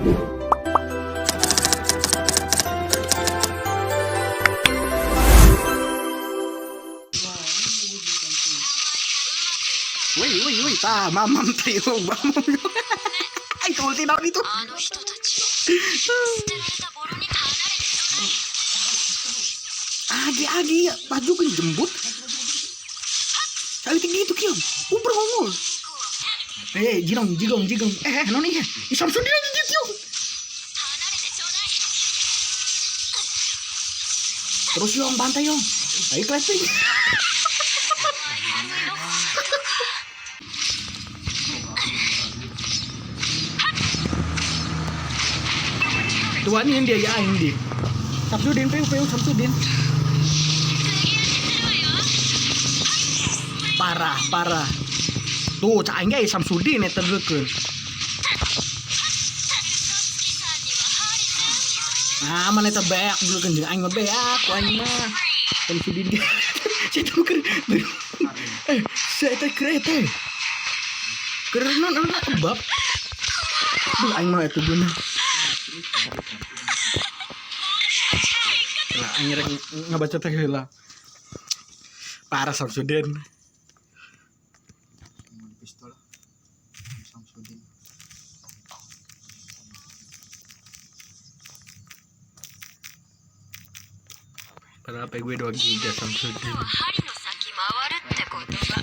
Woi, woi, woi, tah, mamam tayo, mamam. Ay, ulti na ako dito. あの人たち捨てられたボロに離れてちょうだい。 Agi, agi, baju kan jembut. Kali tinggi itu kiam. Uber ngomong. Eh, jirong, jigong, jigong. Eh, eh, noni ya. Ih, Samsudin lagi gitu. Yong. 離れてちょうだい。 Terus yong, bantai yong. Ayo clapping. Tuan ini dia ya ini. Samsudin, peu peu Samsudin. Parah, parah. Tuh, cak aing ge Samsudin eta dulkeun. Nah, mana eta beak dulkeun jeung aing mah beak, ku aing mah. Samsudin ge. Saya tahu keur. Eh, saya teh keur eta. Keur non anu kebab. Duh, aing mah eta guna. Lah, aing rek ngabaca teh heula. Parah Samsudin. Mau di pistol lah. Samsudin. Padahal HP gue 2 giga Samsudin. 針の先回るって言葉。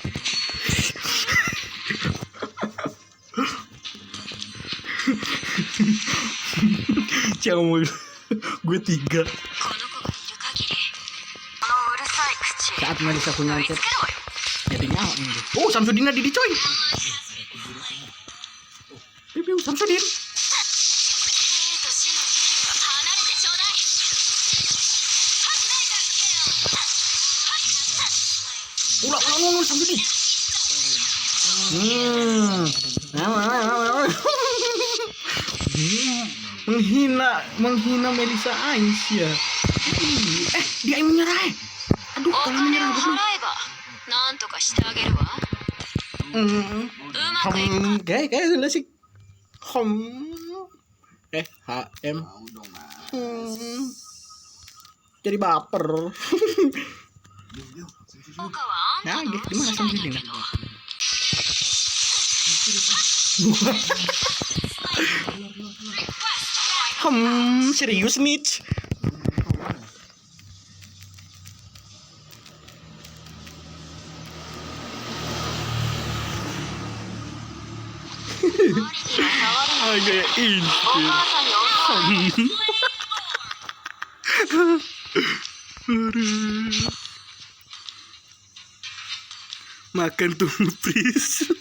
Cang mau gue 3. この子がいる限りこのうるさい口 Saat Melisa punya 取り chat 付けろよ。 jadi nyawa ini. Oh, Samsudin di coy. Piu piu Samsudin. 生と死の距離は離れてちょうだい。 Ulah ulah ulah Samsudin. Hmm. Hmm. Menghina menghina Melisa Aisyah. Ih, eh, dia yang menyerah. Eh. Aduh, お kalau 金 menyerah を goblok. 払えばなんとかしてあげるわ。 Hmm. うまくいく Hmm, kayak kayak sudah sih. Hmm. Eh, H M. Mau dong mas. Hmm. Jadi baper. Yuk, yuk, Samsudin. 他はあんたの Nah, gimana 次第だ Samsudin? けど。 Hmm, serius nih. 針には触るな。 Agak ini. お母さんに教わる。 Aduh. Makan tuh please.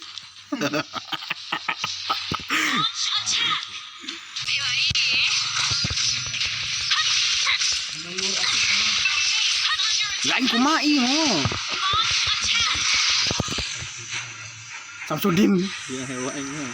Lain kumaha ieu ho. Samsudin. Ya hewa aing mah.